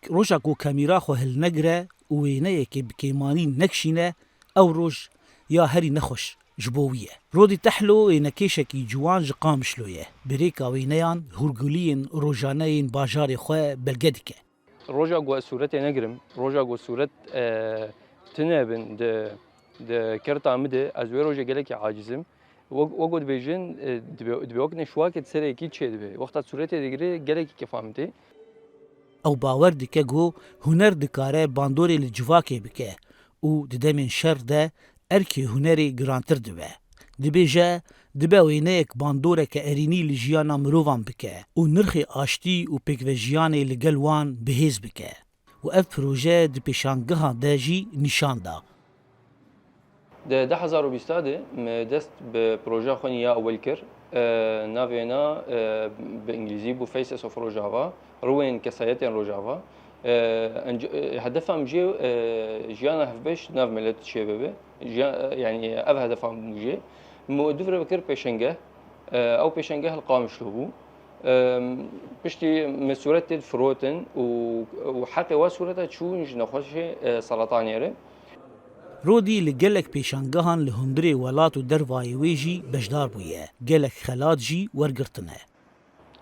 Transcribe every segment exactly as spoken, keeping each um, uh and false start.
Roja ku kamîra xwe hilnegire û wêneyekê bi kêmanî nekişîne, ew roj ya herî nexweş ji bo wî ye. Rodî Tehlo wênekêşekî ciwan ji Qamişlo ye. Bi rêka wêneyan hûrguliyên rojane yên bajarê xwe belge dike. Roja ku ez sûretê negirim, roja ku sûret, e, tune bin di, di kerta min de, ez wê rojê gelekî aciz im. Wek, wek ku dibêjin, e, dibe, dibe wek neşwakê di serê yekî çêdibe. Wexta sûretê digirê, gelekî kefa min tê. Ew bawer dike ku huner dikare bandorê li civakê bike û di demên şer de erkê hunerê girantir dibe. Dibêje, dibe wêneyek bandoreke erênî li jiyana mirovan bike û nirxê aştî û pêkvejiyanê li gel wan bihêz bike. Û ev proje di pêşangehan de jî nîşan da. Di du hezar û bîst de me dest bi projeya xwe ya ewil kir. E, navê na, e, bi îngilîzî bû Faces of Rojava, Rûyên Kesayetên Rojava. E, enc-, e, hedefa min jê, e, jiyana hevbeş di nav milet çêbibe. Jiya-, e, yanî ev hedefa min bû jê. Me du vir kir pêşengeh. E, ew pêşengeh li Qamişlo bû. E, piştî me sûret tê difirotin û, û heqê wa sûreta çûn ji nexweşê, e, seratanê re. Rodî li gelek pêşangehan li hundirê welat û dervayê wê jî beşdar bûye. Gelek xelat jî wergirtine.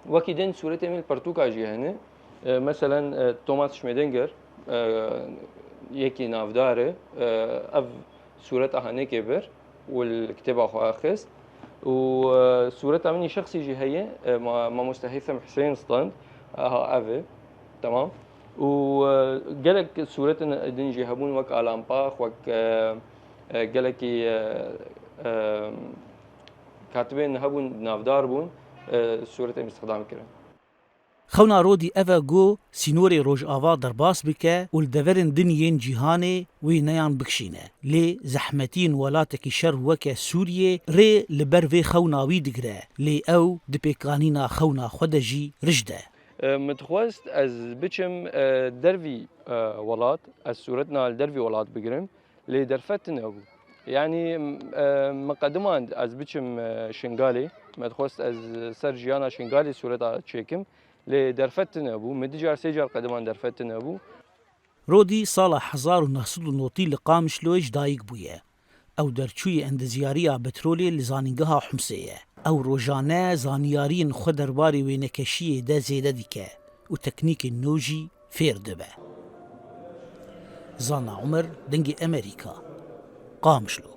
Wekî din sûretê min li pertûka jî hene. E, meselen, e, Thomas Schmedinger, e, yekî navdar e, e, ev sûreta hanekê bir û li kitêba xwe xist. Û, e, sûreta min î şexsî jî heye, e, ma-, mamoste Heytham Hussein stand. Aha, ev e. Tamam. Û, e, gelek sûretên din jî hebûn, wek Alan Pax, wek, e, e, gelekî, e, e, katibên hebûn, navdar bûn, e, sûretên îstixdam kirin. Xewna Rodî ev e ku sînorê Rojava derbas bike û li deverên din yên cîhanê wêneyan bikişîne. Lê zehmetiyên welatekî şer weke Sûriyê rê li ber vê xewna wî digire, lê ew di pêkanîna xewna xwe de jî rij de. E, min dixwest ez biçim, e, dervî, e, welat, ez sûretna li dervî welat bigirim, lê derfet tune bû. Yanî, e, min qedimand ez biçim, e, Şingalê, me dixwest ez ser jiyana Şingalê sûreta çêkim, lê derfet tune bû. Min du car, sê car qediman derfet tune bû. Rodî sala hezar û neh sed û notî li Qamişloyê ji dayik bûye. Ew derçûyê endezyariya petrolê li Zanîngeha Humsê ye. Ew rojane zanyariyên xwe derbarê wênekeşiyê de zêde dike û teknîkên nû jî fêr dibe. Zana Umer, Dengê Emerîka, Qamişlo.